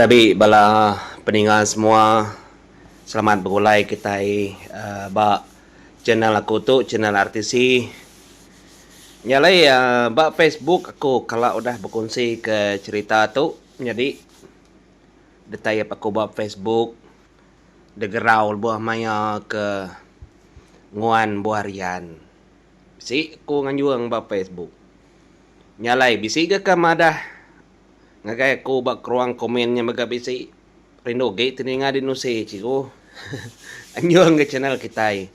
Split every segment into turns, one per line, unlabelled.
Tabi bala peninga semua. Selamat begulai kitai ba channel aku tu channel RTC. Nya alai ba Facebook aku kala udah bekunsi ke cherita tu nyadi ditaip aku ba Facebook degerau lebuh maya ke nguan buah rian. Bisi aku nganjung ba Facebook. Nya alai bisi ga ke madah ngagai aku ba keruang komen nya mega bisi rindu agi ti ninga dinusi cikgu. Anjung ga channel kitai.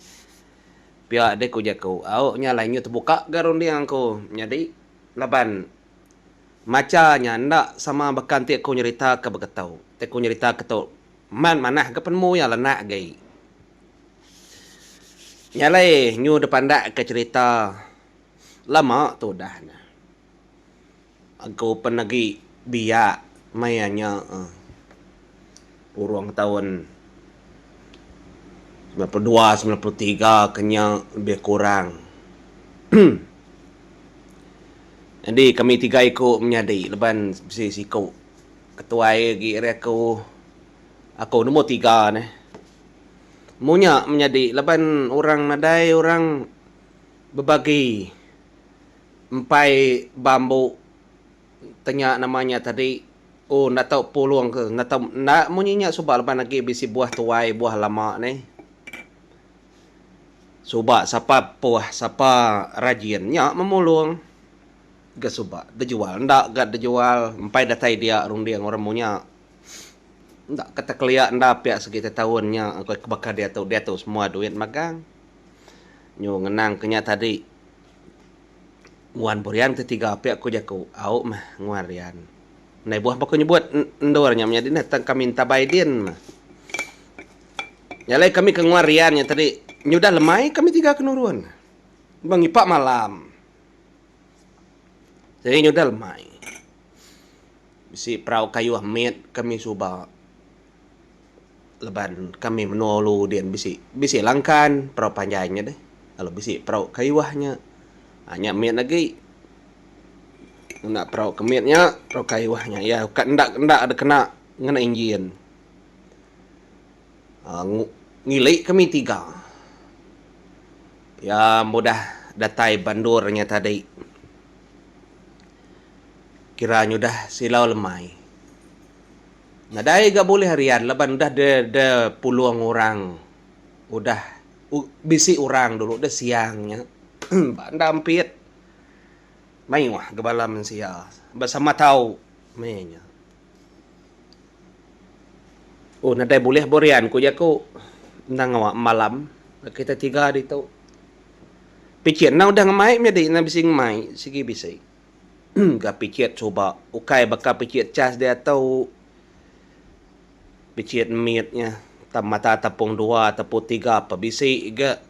Pia deh ku jaku. Au nya alai nyu tebuka ga runding aku nyadi laban macha nya enda sama baka enti aku nyerita ke beketu. Enti aku nyerita ke tu man manah ga penemu iya lenak agi. Nya alai nyu depandak ke cherita lama tu udah ne. Aku pen agi biak maya nya urung taun 92 93 ke nya lebih kurang. Nyadi kami tiga iku menyadi laban bisi siku ketuai agi ari aku, aku nombor tiga neh. Munya menyadi laban orang nadai orang bebagi. Empai bambu tenya nama nya tadi oh enda tau pulung ke enda tau enda munyi nya suba laban agi bisi buah tuai buah lama neh. Suba sapa puh sapa rajin nya memulung ga suba dejual enda ga dejual empai datai dia runding orang munya. Enda kata kelia enda pia segi taun nya baka diatu diatu semua duit magang. Nyu ngenang ke nya tadi. Nguan burian ke tiga pia ku jaku au meh nguan rian. Ndai buah ba ku nyebut endur nya menyadi neh tang kami entabai din meh. Nya alai kami ke nguan rian nya tadi nyudah lemai kami tiga ke nurun. Ba ngipa malam. Jadi nyudah lemai. Bisi perau kayuh mit kami suba. Laban kami menua ulu din bisi bisi langkan perau panjai nya deh lalu bisi perau kayuh nya. Aa nya mit agi ngena perau ke mit nya perau kayuh nya iya ka enda enda deh kena ngena enjin. Aa ngili kami tiga iya mudah datai ba endur nya tadi kira nyudah silau lemai. Nadai ga bulih rian laban udah de de pulung orang udah bisi orang dulu deh siang nya ba enda ampit mayuh ga bala mensia ba sama tau meh nya. Oh nadai bulih burian ku jaku endang ngawa malam kita tiga ditu. Pichin enda udah ngemai menyadi enda bisi ngemai sigi bisi. Ga pichit suba ukai baka pichit cas diatu. Pichit mit nya mata tepung dua tepung tiga pa bisi ga.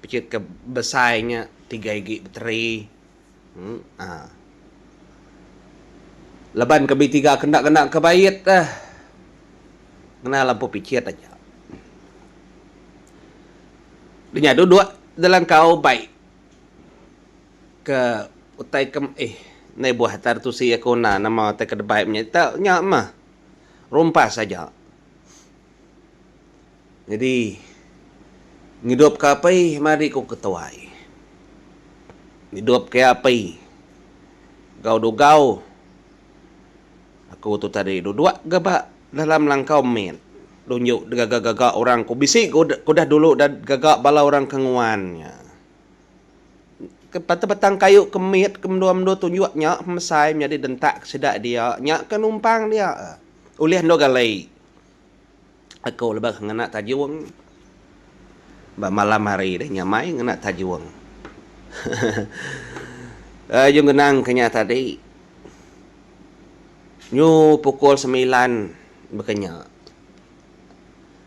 Pichit ke besai nya tiga igi bateri uhh. Laban ke bitiga ke enda ngena ke bait eh ngena lampu pichit aja. Nya duduk dalam kau bai. Ke utai ke eh ndai buah atar tusi aku enda nama utai ke debai menya ita nya mah rumpas aja. Nyadi ngidup ka apai madi ku ketuai. Ngidup ke apai gau dugau aku tu tadi duduk ga ba dalam langkau mit dunju gaga gaga orang ku bisi ku udah dulu gaga bala orang ke nguan nya. Ke batang-batang kayu ke mit ke menua-menua tunjuk nya pemesai menyadi dentak ke sida dia nya ke numpang dia ulih endur gali. Aku lebih ngena tajung ba malam hari deh nyamai ngena tajung. Aaa ujung genang ke nya tadi nyu pukul semilan baka nya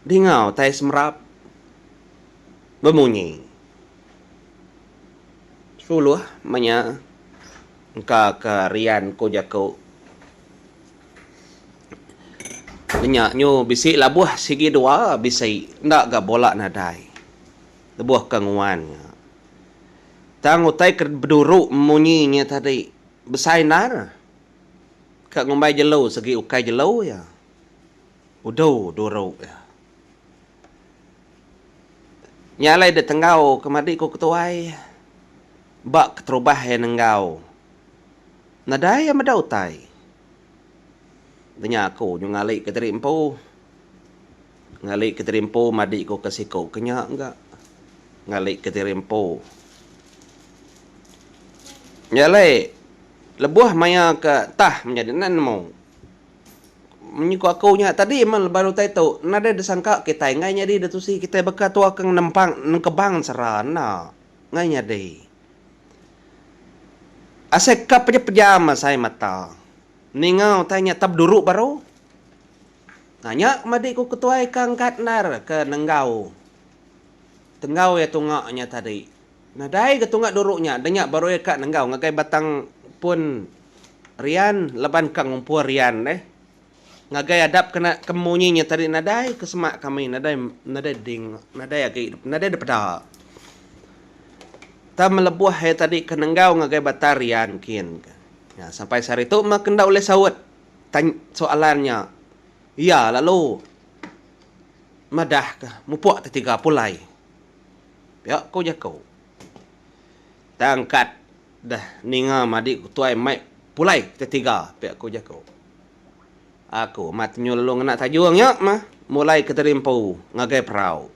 dinga utai semerap bemunyi. Suluh menya engka ke rian ku jaku. Nya nyu bisi labuh sigi dua bisi enda ga bola nadai lebuh ke nguan nya. Tang utai ke beduru munyi nya tadi besai endar. Ka ngumbai jelu segi ukai jelu iya. Udu duru iya. Nya alai deh tenggau ke madi ku ketuai ba keterubah iya nenggau. Nadai iya meda utai. Nya aku nyu ngali ke diri empu. Ngali ke diri empu madi ku ke siku ke nya ga. Ngali ke diri empu. Nya alai lebuh maya ke tah menyadi enda nemu. Munyi ku aku nya tadi meh leban utai tu nadai disangka kitai enggai nyadi da tusi kitai baka tua ke nempang nengkebang sera enda enggai nyadi. Asai ka pejam-pejam asai mata ninga utai nya tau beduru baru. Ha nya madi ku ketuai ke angkat endar ke nenggau tenggau iya tunga nya tadi. Nadai ga tunga duru nya da nya baru iya ka nenggau ngagai batang pun rian laban ka ngumpul rian deh. Ngagai adap kena ke munyi nya tadi nadai ke semak kami nadai nadai ding nadai agi nadai da peda. Tang melebuh iya tadi ke nenggau ngagai batang rian kin ka. Nya sampai sehari tu meh ke enda ulih saut tanya soalan nya. Iya lalu madah ka mupuk tetiga pulai. Pia ku jaku. Tang angkat deh ninga madi ku tuai mai pulai ketetiga pia ku jaku. Aku amat nyu lalu ngena tajung nya mah mulai kediri empu ngagai perau.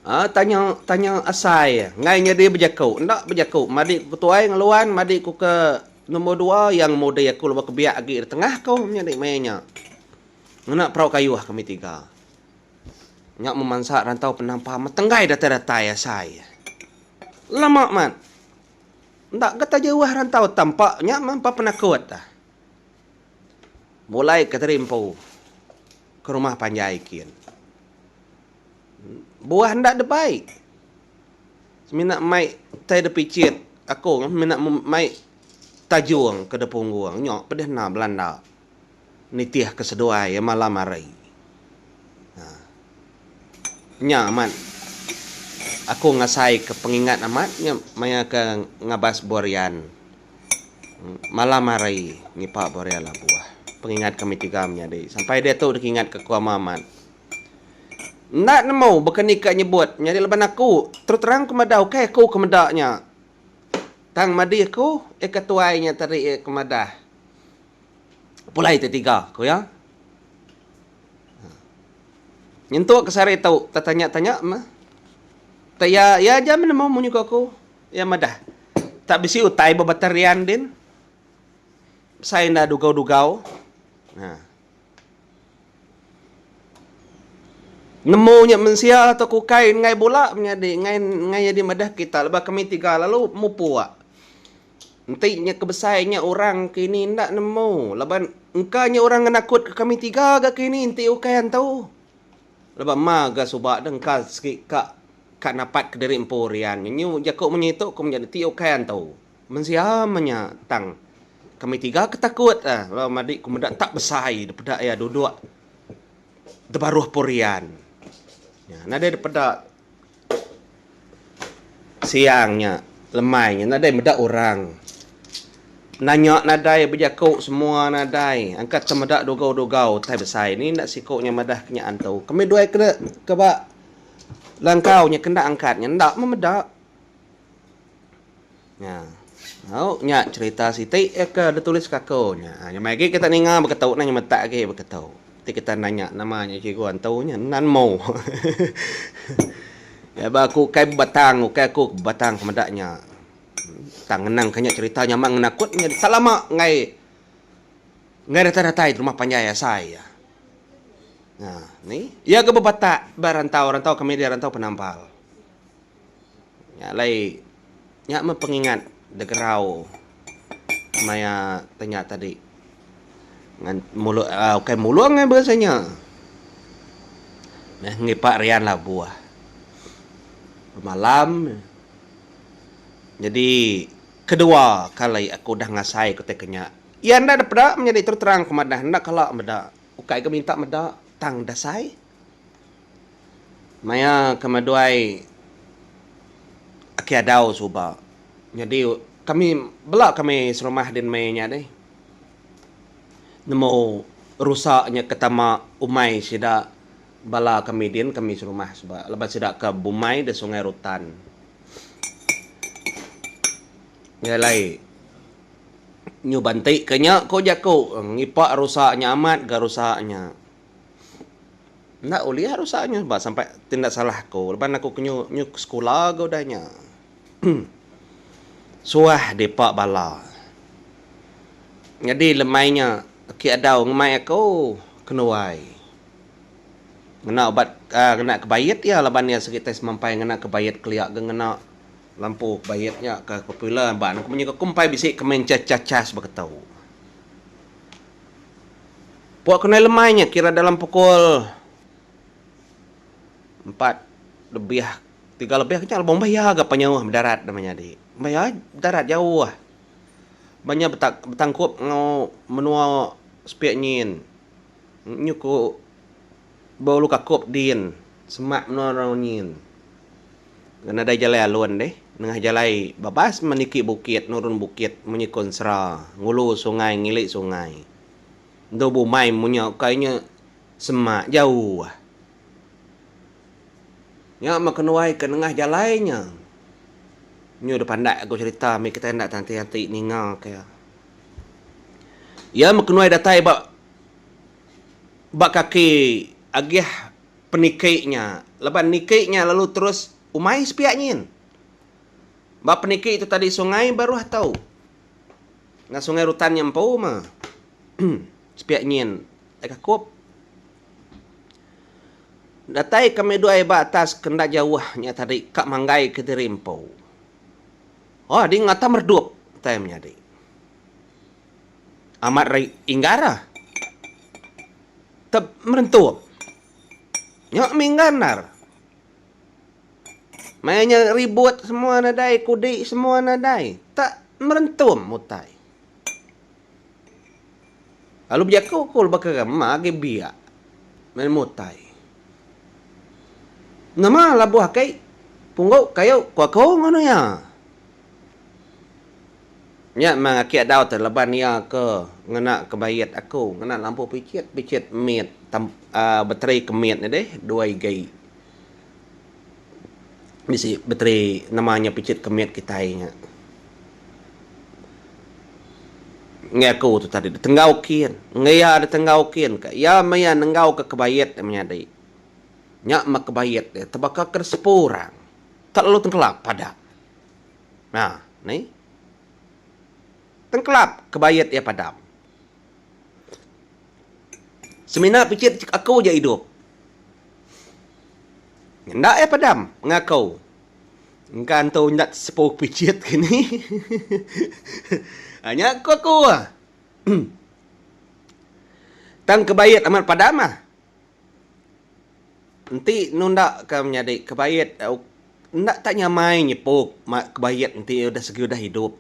Aa tanya tanya asai enggai nyadi bejaku enda bejaku madi ku tuai ngeluan madi ku ke nombor dua yang mudi aku lebuh ke biak agi da tengah ku menyadi maya nya. Ngena perau kayuh kami tiga. Nya memansa rantau penampa metenggai datai-datai asai. Lama mat. Enda ga taja uah rantau tampa nya meh empa penakut. Mulai ke tadi empu ke rumah panjai kin. Buah enda debai. Semina mai tai da pichit aku semina mai tajung ke da punggung nya pedih enda belanda. Nitih ke seduai iya malam hari. Ha. Nya amat aku ngasai ke pengingat amat nya maya ke ngabas buah rian. Malam hari ngipa buah rian labuh. Pengingat kami tiga menyadi. Sampai diatu deka ingat ke ku ama amat. Enda nemu baka ni ka nyebut nyadi laban aku terus terang ku madah ukai aku ke meda nya. Tang madi aku eh ke tuai nya tadi eh ke madah. Pulai ti tiga, ku iya. Nyentuk ke sehari tu, tetanya-tanya meh. Tak iya, iya aja meh nemu munyi ku aku. Iya madah, tak bisi utai ba Batang Rian din. Besai enda dugau-dugau. Ha. Nemu nya mensia tauka ukai enggai bula menyadi enggai enggai nyadi madah kita laban kami tiga lalu mupuk. Enti nya ke besai nya orang kini enda nemu laban engka nya orang ngenakut ke kami tiga ga kini enti ukai antu. Laban ma ga suba deh engka sigi ka ka napat kediri empu rian nyu jaku munyi tu ku menyadi enti ukai antu. Mensia meh nya tang kami tiga ke takut ah laban madi ku meda tak besai dep peda iya duduk debaruh pun rian. Nya nadai dep peda. Siang nya, lemai nya nadai meda orang. Nanya nadai, bejaku semua nadai. Angkat ke meda dugau-dugau utai besai ni enda siku nya madah ke nya antu. Kami duai ke ke ba langkau nya ke enda angkat nya enda meh meda. Nya. Au nya cherita siti ke ditulis ka aku nya. Nyamai agi kita ninga beketu nah nyemetak agi beketu. Ti kita nanya nama nya cikgu antu nya enda nemu. Ya ba aku ukai bebatang ukai aku ke bebatang ke meda nya. Tang ngenang ke nya cherita nya amat ngenakut nya tak lama enggai enggai datai-datai di rumah panjai asai iya. Ha ni iya ke bebatak ba rantau rantau kami dia rantau penampal. Nya alai nya meh pengingat degerau maya tanya tadi ngan mulu uhh ukai mulung eh bahasa nya. Meh ngipa rian labuh. Bemalam nyadi kedua kali aku udah ngasai ku tai ke nya. Iya enda da peda menyadi terus terang ku madah enda kala meda. Ukai ga minta meda tang dasai. Maya ke meduai Aki Adau suba nyadi kami bela kami serumah din mei nya deh. Nemu rusa nya ke tama umai sida bala kami din kami serumah suba laban sida ke bumai da Sungai Rutan. Nya alai nyu banti ke nya ko jaku ngipa rusa nya amat ga rusa nya. Enda ulih rusa nya ba sampai ti enda salah aku laban aku ke nyu nyu ke sekula ga udah nya. Suah dipa bala. Nyadi lemai nya aki adau ngemai aku kenuai. Ngena ubat aaa ngena kebait iya laban iya sigi tai semampai ngena kebait kelia ga ngena lampu kebait nya ke popular ba ne ku menyuka ku empai bisi ke main cas-cas baka tu. Pok kenai lemai nya kira dalam pukul empat lebih Tiga lebih ke nya lebuh mbayar ga penyauh bedarat da menyadi. Mbayar bedarat jauh. Ba nya betangkup enggau menua sepiak nyin. Nyu ku ba ulu kakup din semak menua orang nyin. Nadai jalai alun deh nengah jalai babas meh niki bukit nurun bukit munyi konsra ngulu sungai ngili sungai. Endu bumai munya ukai nya semak jauh. Nya meh kenuai ke nengah jalai nya. Nyu deh pandak aku cherita mih kitai enda tanti-anti ninga ke iya. Iya meh kenuai datai ba ba kaki agih peniki nya laban niki nya lalu terus umai sepiak nyin. Ba peniki tu tadi sungai baruh tau. Nga sungai rutan nya empu meh sepiak nyin. Ai kakup. Datai kami duai ba atas ke enda jauh nya tadi ka manggai ke diri empu. Oh dinga ta meredup utai menyadi. Amat ri inggar ah. Tep merentup. Nya mih inggar endar. Maya nya ribut semua nadai, kudi semua nadai. Tak merentum utai. Lalu bejaku ku baka rema agi biak meh mutai. Nama labuh agi punggu kayu ku aku ngono iya. Nya meh aki adau te laban iya ke ngena kebait aku ngena lampu pichit pichit mit aaa bateri ke mit nya deh dua igi. Bisi bateri nama nya pichit ke mit kitai nya. Enggai aku tu tadi ditenggau kin. Enggai iya ditenggau kin ka. Iya meh iya nenggau ka kebait iya menyadi. Nya meh kebait iya tebaka ke disepu orang. Tak lalu tengkelap padam. Ha nih. Tengkelap kebait iya padam. Semina pichit aku ja idup. Enda iya padam ngaku. Engka antu enda sepu pichit kini. Nya ku aku. Tang kebait amat padam ah. Enti nunda ka menyadi kebait enda tak nyamai nyepu kebait enti udah segi udah idup.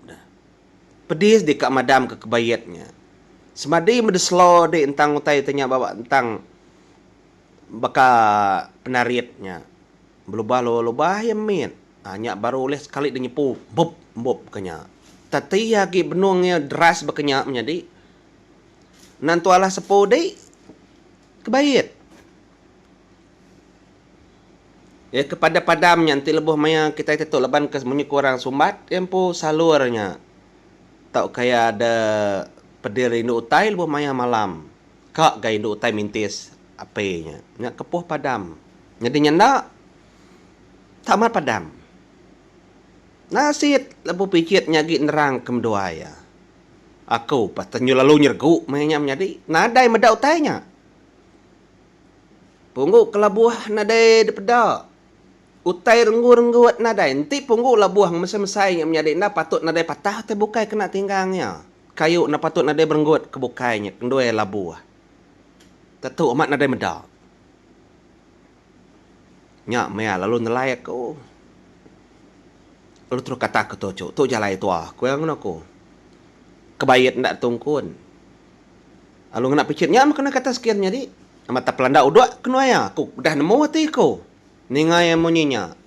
Pedis deka madam ka kebait nya. Semadi meda slow di entang utai ti nya ba entang Baka penarit nya belubah lubah iya mit. Ha nya baru ulih sekali deh nyepu bup bup ke nya. Tati iya agi benung iya deras baka nya menyadi. Nentu alah sepu di kebait. Iya ke padam-padam nya enti lebuh maya kitai ti tu laban ke munyi ku orang sumbat iya empu salur nya tauka iya de pedil rindu utai lebuh maya malam. Ka ga indu utai mintis api nya. Nya kepuh padam. Nyadi nya enda tak amat padam. Nasit lebuh pichit nya agi nerang ke menduai iya. Aku patut nyu lalu nyeregu meh nya menyadi nadai meda utai nya. Punggu ke labuh nadai dipeda. Utai renggu-renggut nadai. Enti punggu labuh ngemesai-mesai nya menyadi enda patut nadai patah utai bukai kena tinggang iya. Kayu enda patut nadai berenggut ke bukai nya kendui labuh. Tetu amat nadai meda. Nya meh lalu nelai aku. Lalu terus kata aku tu cu, tu jalai tua ku iya ngena aku. Kebait enda tungkun. Lalu ngena pichit nya meh kena kata skin nyadi. Amat tak pelanda udok kenuai iya. Aku udah nemu ati aku. Ninga iya munyi nya.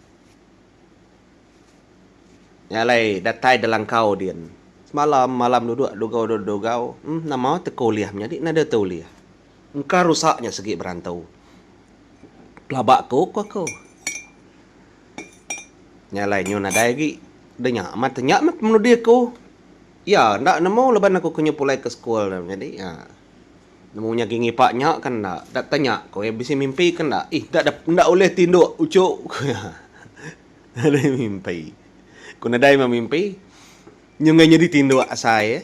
Nya alai datai da langkau din. Semalam malam duduk dugau dugau em nama teka ulih menyadi nadai te ulih. Engka rusa nya segi berantu. Pelaba ku ku aku. Nya alai nyu nadai agi deh nya amat te nya meh penudi aku. Iya enda nemu laban aku ke nyu pulai ke sekul ne menyadi ha. Nemu nya agi ngipa nya kan enda. Da tanya ku iya bisi mimpi ke enda. Ih enda enda ulih tinduk uchu ku iya. Nadai mimpi. Ku nadai meh mimpi. Nyu enggai nyadi tinduk asai eh.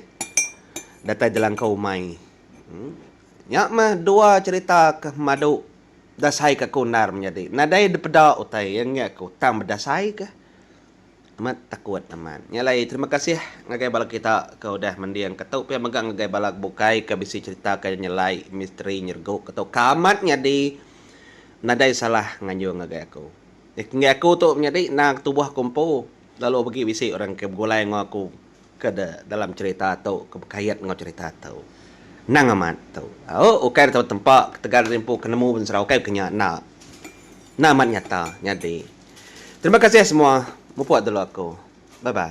Datai jelangkau umai. Nya meh dua cherita ke madu dasai ke aku endar menyadi. Nadai dipeda utai iya enggi aku tang bedasai ke amat takut amat. Nya alai terima kasih ngagai bala kita ke udah mending ke tu pia mega ngagai bala bukai ke bisi cherita ke nyelai misteri nyeregu ke tu ke amat nyadi nadai salah nganjung ngagai aku. Enggi aku tu menyadi endang tubuh aku empu lalu begi bisi orang ke begulai enggau aku. Ke de dalam cherita tu ke bekait enggau cherita tu. Endang amat tu. Au ukai deka betempa ketegal diri empu ke nemu bensera ukai ke nya enda. Enda amat nyata nyadi. Terima kasih semua. Mupuk dulu aku. Bye bye.